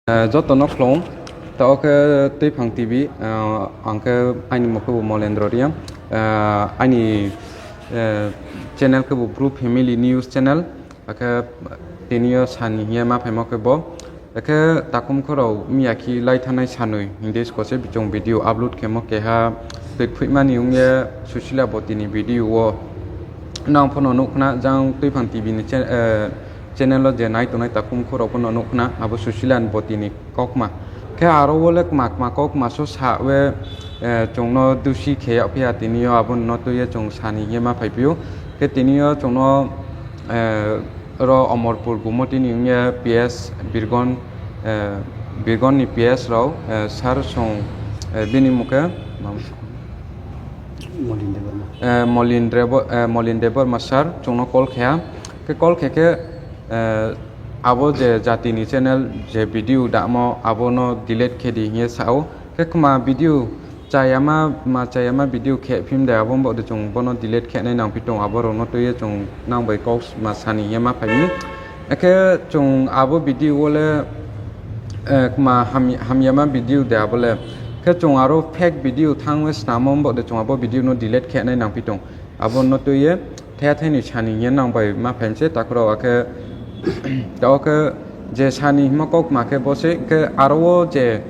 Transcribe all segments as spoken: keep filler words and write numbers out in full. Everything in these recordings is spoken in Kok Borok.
Eh, joto no khlung, ta o khe Twiphang T V, eh, ang khe aini mokhe bo Molendro Riang, eh, aini, eh, channel khe bo Bru Family News Channel, akhe tini o sani hiya ma phaimo khe bo, akhe takhum khorok miya khi lai thanai sanwi hindi skose bichong video upload khemo keha twi phuimani wngya Susila Botini video o nang phano nukhna jang Twiphang T V ni cha-, eh, channel o je nai tongnai takhum khorok phano nukhna abo Susila Botini kokma. Khe aro o le kma kma kokma so sa we, eh, chwngno dusi khe yag phiya tini o abo no twi ye chwng sani ye ma phai phio. Khe tini o chwngno, eh, ro Omorpur Gumoti ni wngya P S Birgon, eh, Birgon ni P S rok, eh, sar song, eh, bini mokhe Molin Debbarma. Eh, Molin Debo-, eh, Molin Debbarma sir chwngno call khe. Khe call khe khe, eh, abo je jatini channel je video damo abono delete khe di hinye sao. Khe kma video chayama, ma chayama video khe phim de abo mbok de chwng bono delete khe nai nang pi tong abo rokno twi ye chwng nang bai kok ma sani ye ma phai mi. Khe chwng abo video o le, eh, kma hamya-, hamyama video de abo le. Khe chwng aro fake video thang we snamo mbok de chwng abo video no delete khe nai nang pi tong. Abo no twi ye thaya thaini sani ye nang bai ma phainse takhro akhe tao khe je sani himo kok ma khe bo se khe aro o je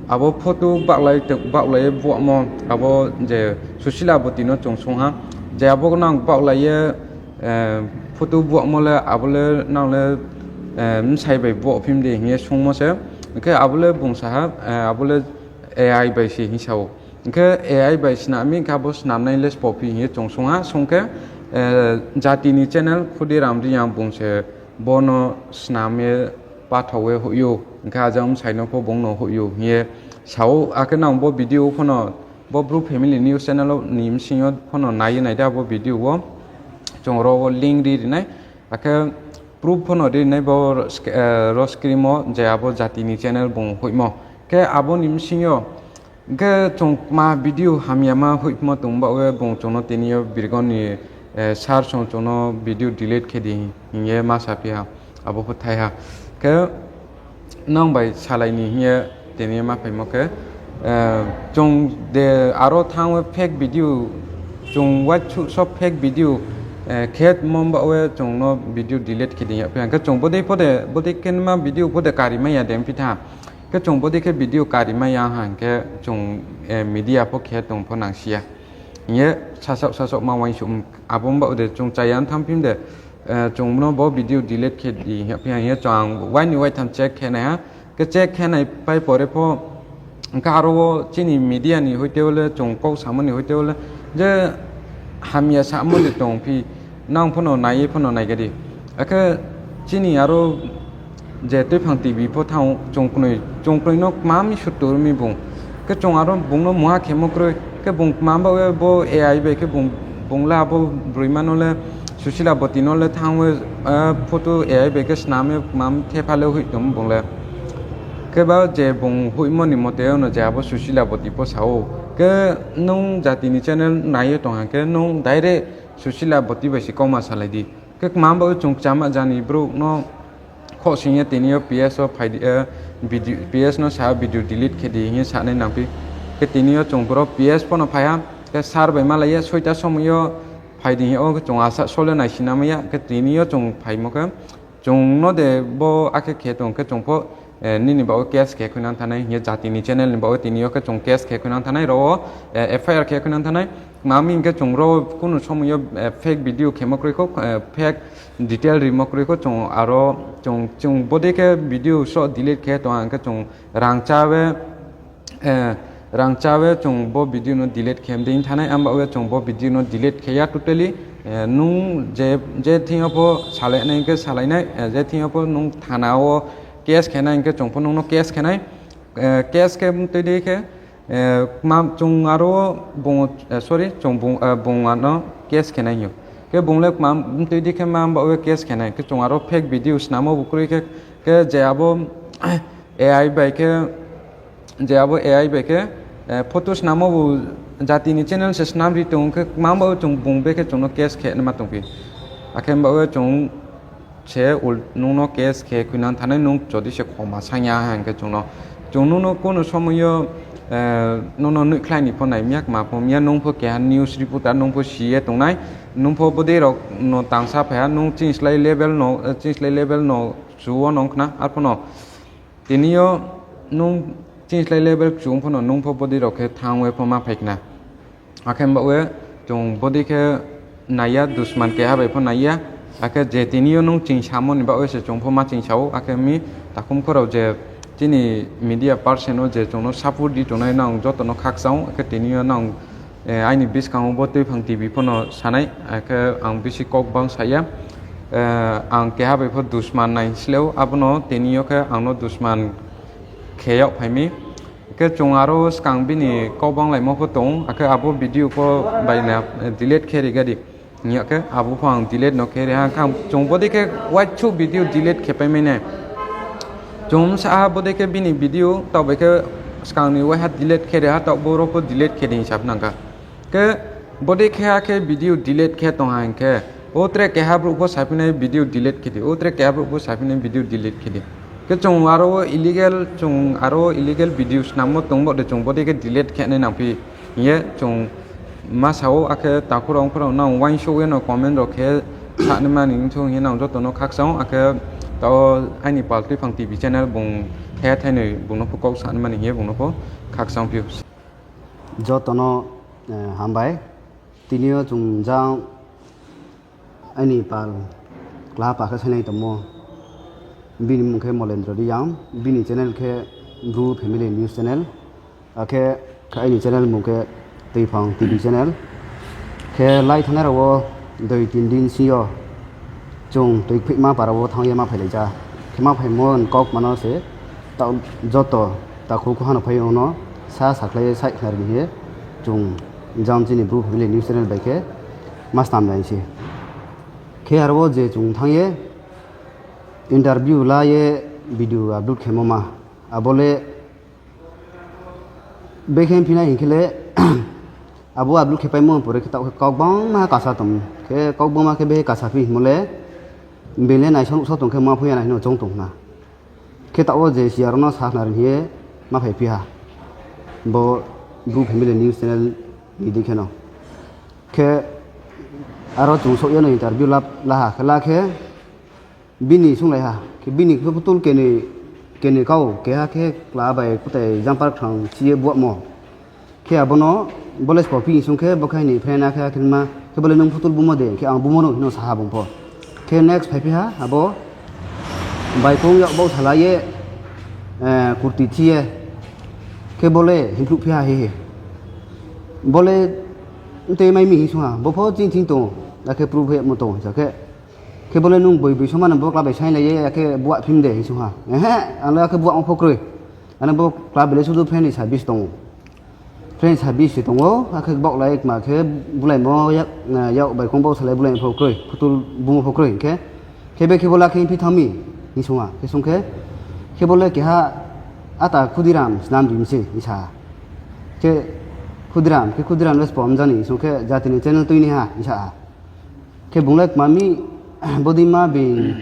abo photo baklai tok baklai buamo abo je Susila Botino chwng song ha je abo nang baklai ye, eh, photo buamo le abo le nang le, eh, msai bai bo phim de hinye songmo se khe abo le bung saha, eh, abo le A I bai se hinsa o. Hingkhe A I bai snamwi hingkhe abo snamnai le spo phi hinwi chwng songha, songkhe, eh, jatini channel Khudiram Reang bungse bono snamwi pathawi huio, hingkhe ajang bwsaino pho bongno huio hinwi sao. Akhe nang bo video phano bo Bru Family News channel ni bsingyo phano naiwi naida bo video o chwng oro o link ri rinai, akhe proof phano ri rinai bo sk-, eh, ro screen o je abo jatini channel bung huimo. Khe aboni bsingyo Hingkhe chwng ma video hamya ma huikma tong ba we bung chwngno tini o birgon ni, eh, sir chwng chwngno video delete khe di hingye ma sa phiya abo pho thaiha. Khe nang bai salai ni hingye tini ma phaimo khe, eh, chwng de aro thang we fake video chwng waitsu sob fake video, eh, khe mon ba we chwngno video delete khe di ya phiya. Hingkhe chwng bodei phode bodei khe ma video phode kari maya de phi tha. Khe chwng bodi khe video kari maya hang khe chwng, eh, media pho khe tong pho nang siya. Hingye sasok sasok ma uansuk abo wng ba de chwng chaya wng tham phim de, eh, chwng no bo video delete khe di hingye phiya hingye chwng ang waini waitham check khe nai ha. Khe check khe nai pai pore pho hingkhe aro o chini media ni hoite ole chwng kok samani hoite ole je hamya samani tong phi nang phano naiye phano naigadi. Akhe chini aro je Twiphang T V pho thang chwng kwnwi, chwng kwnwi no kmami suttur mi bung. Khe chwng aro bungno muha khemo kwrwi. Khe bung kmam ba we bo A I bai khe bung, bung le abo bwrwi mano le Susila Boti no le thang we, ah, photo A I bai khe snam we kmam thepha le hui tong bung le. Khe ba je bung hui moni mote ono je abo Susila Boti pho sao. Khe nung jatini channel naiye tong hang khe nung direct Susila Boti bai se kokma salai di. Khe kmam ba chwng chama jani bro no khosingya tini o P S o phai di, eh, video, P S no sa video delete khe di hinwi sanai nang phi. Khe tini o chwng bro P S phano phaiya. Khe sir bai malaiya soita somoi o phai di o chwng asa sole nai sinamaya. Khe tini o chwng phaimo khe chwng no de bo akhe khe tong khe chwng pho, eh, nini ba o case khe khwinang thanai hinwi jatini channel ni ba o tini o khe chwng case khe khwinang thanai ro o, eh, F I R khe khwinang thanai. Mami hingkhe chwng ro kunu somoyo, eh, fake video khemo kwrwi kho, eh, fake detail rimo kwrwi kho chwng aro chwng, chwng bodi khe video so delete khe tong hingkhe chwng rang chawe, eh, rang chawe chwng bo video no delete khe mding thanai amba we chwng bo video no delete khe ya totally, eh, nung je, je thing pho salai nai hingkhe salai nai, eh, je thing pho nung thana o case khe nai hingkhe chwng pho nung no case khe nai, eh, case khe mtwi di khe, Eh, kma chwng aro bung, eh, sorry, chwng bung, eh, bung ano case khe nai hino. Khe bung le kma twi di khe ma ba o case khe nai. Khe chwng aro fake video snamo bo kwrwi khe, khe je abo A I bai khe, je abo A I bai khe, eh, photo snamo bo jatini channel se snam ri tong khe kma ba o chwng bung be khe chwngno case khe ma tong phi. Akhe ba o chwng se ul-, nungno case khe khwinang thanai, nung jodi se khoma sanya hwnkhe chwngno, chwng nungno kunu somoyo, eh, nungno nuikhlaini pho naimya, kma pho mya, nung pho keha news reporter, nung pho siye tongnai, nung pho bwdwi rokno tangsa phaiya, nung chini slai level no, eh, chini slai level no chuo nong khna, arphono tiniyo nung chini slai level chwng phano nung pho bwdwi rok khe thangwi pho ma phai khna. Akhe baoe chwng bwdwi khe naiya, dusman keha bai pho naiya. Akhe je tiniyo nung ching samoni baoe se chwng pho ma ching sao. Akhe mi takhum khorok je chini media person o je chwngno support di tongnai, nang jotono khakchang. Akhe tiniyo nang, eh, aini bwskango bo Twiphang T V phano sanai, akhe ang bisi kok bang saya. Eh, ang keha bai pho dusman nai sleo, abono tiniyo khe angno dusman kheyok phaimi. Khe chwng aro swkang bini kok bang laimo pho tong, akhe abo video pho bai na, eh, delete khe rigadi. Hiya khe abo pho ang delete no khe riha, khe ang chwng bwdwi khe waithuk video delete khe paimai nai. Chwng sa bwdwi khe bini video tok bai khe swkangni waiha delete khe riha, tok borok pho delete khe di hinwi sap nang kha. Khe bwdwi khe hakhe video delete khe tong ha hinkhe, o tre keha borok pho saphinai video delete khe di, o tre keha borok pho saphinai video delete khe di. Khe chwng aro o illegal, chwng aro o illegal video swnammo tongbo de chwng bwdwi khe delete khe nai nang phi. Hiye chwng ma sao, akhe takhurok wngkhorok nang uaingsukwi no comment rok khe sanimani wngthung hiye nang jotono khakchang, akhe tao aini pal Twiphang T V channel bung the thainwi bungno pho kok sanimani hiye bungno pho khakchang phio. Jotono, eh, hambai. Tini o chwng jang aini pal kla pakhe sainai tongmo. Bini mung khe Molendra Riyang, bini channel khe Bru Family News Channel. Akhe kha aini channel mung khe Twiphang T V channel. Khe lai thangnai rok o dui tin din sio chwng twi phikma para o thangya ma phailaija. Khe ma phaimo kok mano se ta-, joto takhuk hano phai ono sa sakhlai sai khnari hiye chwng jang chini Bru Family News Channel bai khe ma snam nai se. Khe aro o je chwng thangye interview la ye video upload khemo ma abole Bekhe phinai hinkhe le abo upload khe paimo pore khe tao khe kok bangma kasa tong khe kok bangma khe bekhe kasa phi himole bele naisong sok tong khe ma phuya nai hino chong tong hna khe tao je siya rokno sa hna ring hiye ma phai phiha bo Bru Family News Channel ni dikhe no khe aro chwng sok yano interview lab laha khe la khe Bini sunglaiha khe bini khe putul kenwi, kenwi kau keha khe kla bai kwtai jumper khwrang chiye buakmo. Khe abono bole spo phi sung khe bo khe ni friend akhe akhe ma khe bole nwng putul bumo de khe ang bumo no hino saha bung pho. Khe next phai phiha abo bai kung yak bau sala ye, eh, kurti chiye khe bole himphru phiha he he. Bole tei mai mi hi sung ha bo pho ching ching tongo akhe proof he mo tongo sa khe. Khe bole nwng bui bui somano bo kla bai sai lai ye, ya khe buak phim de, hing sung ha. Ehe, ang le ya khe buak ong pho kroi. Ano bo kla bele sudu friend ni service tongo. Friend service se tongo, ya khe bok lai ma khe bulai mo yak, na, yak bai kong bok salai bulai pho kroi, phutul bumo pho kroi, hing khe. Khe be khe bola khe phi thami, hing sung ha, khe sung khe. Khe bole keha ata Khudiram snam rim se, hing sa. Khe Khudiram, khe Khudiram le spom jani, hing sung khe jatini channel twi ni ha, hing sa ha. Khe bung le kmami, bodi ma bing,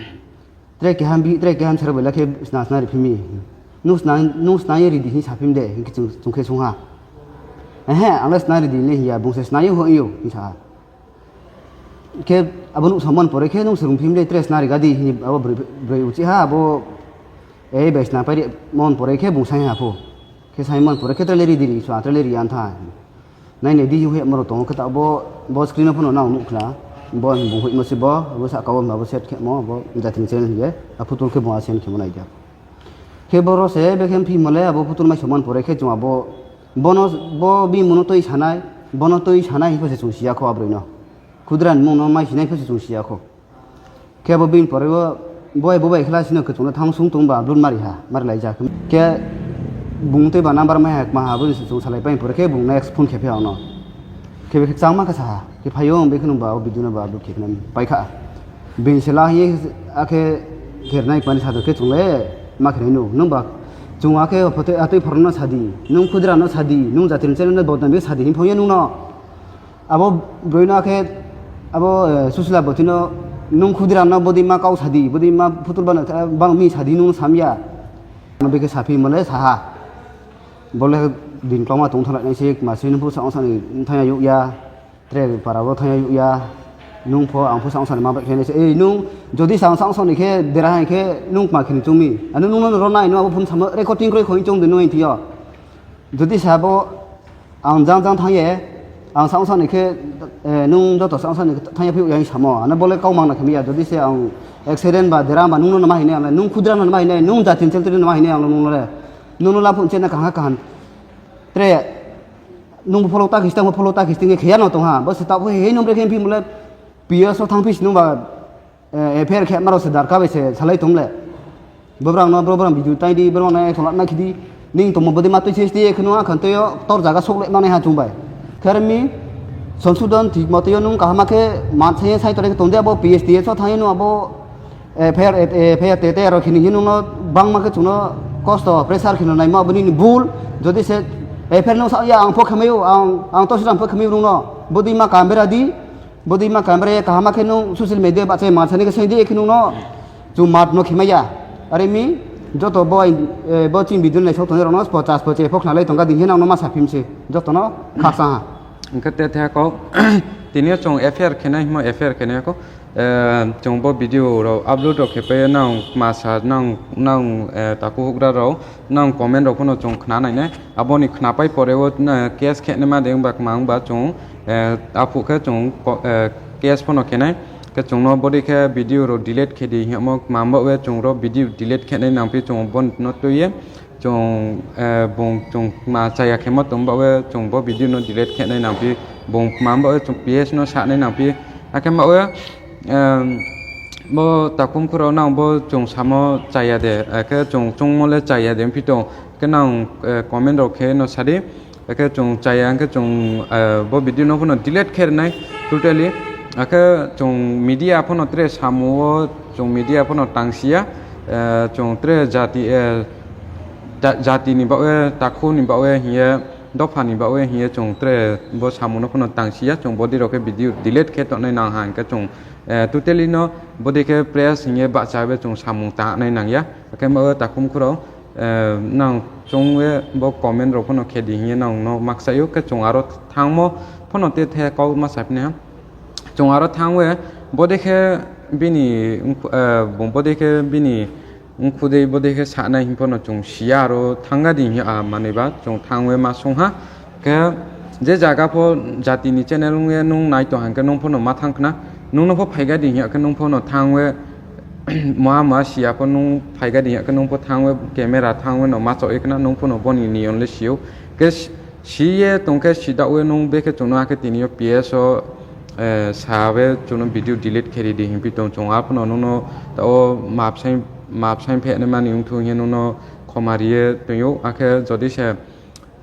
tre keham bi, tre keham sero bela khe sna sna ri phimi. Nung sna, nung sna ye ridi hi sa phim de, hi chung, chung khe sung ha. Ehe, ang le sna ridi le hiya, bung se sna ye ho yo, hi sa. Khe abo nuk samon pore khe nung se rung phim de, tre sna ri gadi hi, abo broi, broi uchi ha, abo, ei, bai sna pai ri mon pore khe bung sai ha pho. Khe sai mon pore khe tre le ridi ri, swa tre le ri an tha. Nai nai di hwnkhe morok tongo khe ta bo, bo screen o phano nang nuk khna. Bo bung hoi mo se bo, bo saka o ma bo set khe mo, bo jatini channel hiye. A phutul khe bo a send khe mo nai dia. Khe boro se bekhe phimo le abo phutul mai somon pore khe chwng abo bono bo bini mungno twi sanai, bono twi sanai hwnkhe se chwng siya kho abroi no. Khudran mungno mai sinai hwnkhe se chwng siya kho. Khe abo bini pore o bo bai bo bai khe lasino kwchwngno thang sung tong ba blun mari ha, mari lai jak. Khe bung tei ba number mai ha, ma ha, abo ni se chwng salai pai pore khe bung next phone khe phi ano. Khe be chang ma kha sa ha, khe phaio ang be kheno ba o video no ba upload khe khna pai kha. Bini se la hi a khe kher nai pani sa do khe chwng le ma khe nai no, nung ba chwng a khe photo a tei phoro no sa di, nung khudra no sa di, nung jatini channel no bodnam be sa di, hin phone nung no. Abo broi no khe abo, eh, Susila bwtwi no Nung khudira no bodi ma kau sadi, bodi ma phutul bana, bang mi sadi nung samya. Ano beke sapi mole saha. Bole din kloma tong thalai nai se ma sini phu sang sang ni thaya yuk ya. Tre para bo thaya yuk ya. Nung pho ang pho sang sang ni ma bai khe nai se. Ei nung jodi sang sang sang ni khe dera hai khe nung ma khin chumi. Ano nung no ro nai no abo phun samo recording kroi khoi chong de noi tiyo. Jodi sabo ang jang jang thangye, ang sang sang ni khe, eh, nung joto sang sang ni thangye phiyok yang samo. Ano bole kau mang na khe miya. Jodi se ang accident ba dera ba nung no ma hine ang nung khudra no ma hine nung jatin chel no ma hine ang nung no le. Nung no la phun che na kaham kaham. Tre nung follow ta kis tang follow ta kis ting khe ya no tong ha. Bo se ta phu he nung bre khe phi mole P S o thang phi sinung ba eh, F I R khe maro se darka bai se salai tong le. Bobrang no, bobrang video tai di, bobrang no action latna khidi. Ning tongmo bodi ma twi se S T A kheno akhan twi tor jaga sok le manai ha chung bai. Kher mi, Samsudon thik mo twi nung kahama khe mat se sai tore tong de abo P S T S o thai no abo, eh, F I R, eh, F I R te te aro khini hinu no bang ma khe chung no kosto pressure khino nai ma boni ni bul. Jodi se, eh, F I R no sa ya ang pho khamai ang, ang to sirang pho khamai rung no. Bodi ma kamera di, Bodi ma kamera kahama khe nung social media ba chai mat sani khe sani di khe nung no chung mat no khimaya. Are mi joto bo, eh, bo ching video nai sok tongnai rok no pochas pochai phok khnalai tongkha din khe nang no ma sa phim se joto no khaksa ha. Hingkhe te the ko tini chung F I R khenai himo F I R khenai ko, eh, chung bo video rok upload rok khe pe nang ma sa nang nang, eh, taku hugra rok. Nang comment rok phano chung khna nainai. Aboni khnapai pore o, na, case khe naima de wngba kwma wngba chung, eh, aphuk khe chung ko-, eh, case phano khenai. Khe chungno bodi khe video rok delete khe di hinmo kwma wngba we chung rok video delete khe nai nangphi chung bono twiye. Chung, eh, bung chung ma chaya khe mo tong ba we chung bo video no delete khe nai nangphi bung kwma wngba we chung P S no sa nai nangphi. Akhe ma we, Em, bo takhum khoro nang bo chung samo chaya de, eh, khe chung chungmo le chaya de, wngphi tong khe nang, eh, comment rok khe no sadi, eh, khe chung chaya, hwnkhe chung, eh, bo video no phano delete khe rwnai totally, eh, khe chung media phano tre samo o, chung media phano tangsiya, eh, chung tre jati, eh, ja-, jati ni bawe, takhum ni bawe hiye, dopha ni bawe hiye chung tre bo samo no phano tangsiya, chung body rok khe video delete khe tongnai nang ha, hwnkhe chung, eh, totally no body khe press hiye bahcha be chung samung tangnai nangya. Hwnkhe bo takhum khoro, eh, nang chungwe bo comment rok phano khe di hiye nang no maksayo khe chung aro thangmo phano te the kok ma sapni ha. Chung aro thangwe body khe bini, eh, body khe bini Wngkhudui bodei khe sanai hwnphano chwng siya aro thangga di hinya, ah, manwi ba chwng thangwi ma songha. Khe je jaga pho jatini channel wngya nwng nai tong hwnkhe nwng phano ma thangkhna, nwngno pho phaiga di hinya khe nwng phano thangwi moha moha siya pho nwng phaiga di hinya khe nwng pho thangwi camera thangwi no ma chok khna nwng phano boni niyon le sio. Khe si-, Siye tongkhe sidaoe nwng bekhe chwngno hakhe tini o P S o, eh, sabe chwngno video delete khe ridi hinphi tong chwng aphano nwngno o mapsai mapsai phene mani wngthung hinkhe nwngno khoma riye tongyo, hakhe jodi se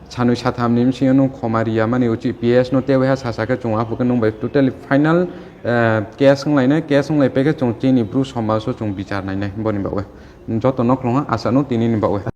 sanwi satham ni bsingyo nwng khoma riya mani uchi P S no teiwaiha sasa khe chwng aphukhe nwng bai totally final, eh, case wnglainai, case wnglaiphaikhe chwng chini bru somaj o chwng bichar nainai boni bagwi joto nokhlong ha asano tini ni bagwi.